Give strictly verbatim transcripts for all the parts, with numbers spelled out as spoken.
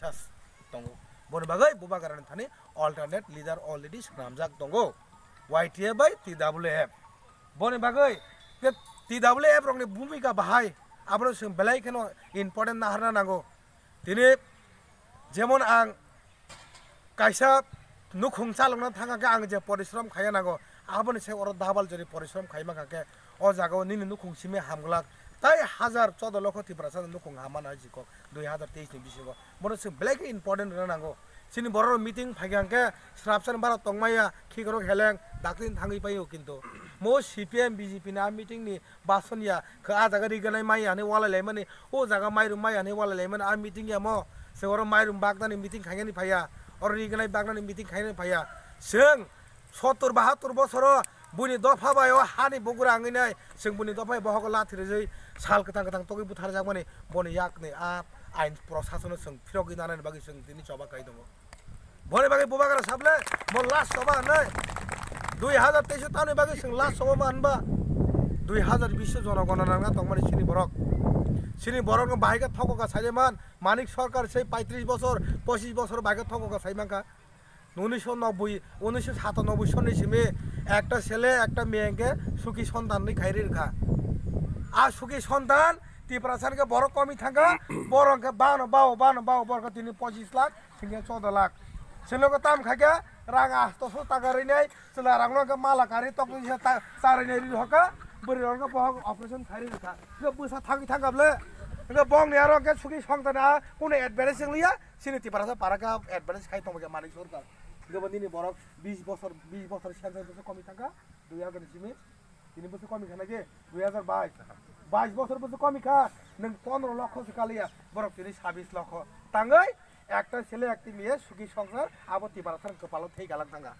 Sas tongo. Boni bagwi Bubagrani thani alternate leader already swnamjak tongo, Y T F bai T W F. Boni bagwi te T W F rokni bhumika bahai, abono chwng belai kheno important naharna nango. Tini jemon ang kaisa nukhung chalokna thangkha khe ang je porishrom khaiya nango, aboni se oro double jori porishrom khai mankha khe o jagao nini nukhung simi hamglak, tai hajar chodo lokho Tiprasa nukhung hamma nai jikok dui hajar teis ni bisingo. Bono chwng belai khe important rwna nango. Chini borok rok meeting phaikha hwnkhe srapsani bara tongmaya khikrok heleng dakti thangwi paio, kintu mo C P M B J P ni a meeting ni bason ya khe, a jaga riganai mai ya hinwi walai laimani, o jaga mairum mai ya hinwi walai laimani, a meeting ya mo se oro mairum baknani meeting khainani phaiya, oro riganai baknani meeting khainani phaiya. Chwng sottur bahattur bosoro buini dopha bai o hani bugra wngwi nai, chwng buini dopha bai bohogo lathi rwjwi sal kwthang kwthang togwi butharjakmani, boni yakni a ain prosasono chwng phirogwi nanani bagwi chwng tini choba kai tongo. Boni bagwi Bubagra sable, mo last choba hinwi dui hajar teis tamni bagwi chwng last choba ma hinba dui hajar bish jonogono nangna tongmani chini borok. Chini borokno bahai khe thogo kha sai man, Manik Sarkar sei paitris bosor, pochis bosor bahai khe thogo kha sai mankha. Unisho nobboi, unisho satanoboi sonni simi ekta sele, ekta meye hwnkhe suki sontan ni khairi rwkha. A suki sontan Tiprasa hwnkhe borok komi thangkha, borok hwnkhe bano bao, bano bao, borok hwnkhe tini pochis lakh, hwnkhe chodo lakh. Silo khe tam khaikhe rang asto so taka rinai, chwla rangno hwnkhe mala kari tokni se ta-, ta rinai ri hoka, bwrwi rok hwnkhe bohok operation khairi rwkha. Hwnkhe bwsa thangwi thangkha ble, hwnkhe bongni aro hwnkhe suki sontan a kunu advantage wng liya. Chini Tiprasa para khe advantage khai tongbaikha Manik Sarkar. Hwnkhe bo nini borok bis bosor, bis bosor, siyang siyang bosor komi thangkha, dui hajar ni simi. Tini bosor komi kha naki? Dui hajar bais. Bais bosor bosor komi kha. Nwng pondro lokho se kaliya, borok tini sabis lokho. Tangwi ekta sele ekta miye suki songsar, abo Tiprasa kwpalo thei galang thangkha.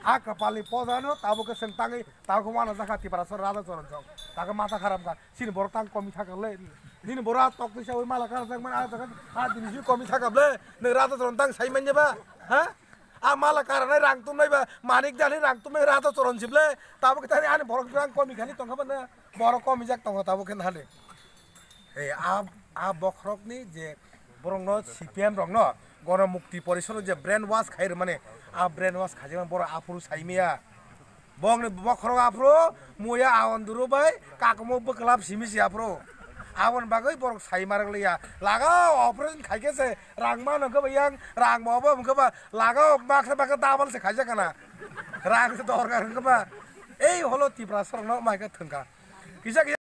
A kwpalni pojano tabuk khe chwng tangwi tabuk khe uanajakha Tiprasa raja choron chong. Takhe matha kharap kha. Chini borok tang komi thaka le. Nini borok a tok twi sawi mala karajak man a jaga a dini si komi thaka ble. Nwng raja choron tang sai manya ba? Ha? A mala karanai rang tumnai ba Manik dani rang tumnai raja choron si ble. Tabuk tani ani borok rang komi khani tongkha ba na? Borok komi jak tongo tabuk khe nani. Ei a, a bokhorokni je borokno C P M rokno Gono Mukti Porishad je brain wash khai rwmani, a brain wash khaijakmani borok aphuru saimiya. Bongni bokhorok aphuru muya awan duru bai kakumo bwklap simi si aphuru. Aboni bagwi borok sai marwk liya. Laga operation khaikhe se rang mano khe ba yang rang bo bo khe ba laga maksa maksa double se khaijak kana. Rang se dorkar khe ba. Ei holo Tiprasa rokno mai khe thwngkha. Kisa kisa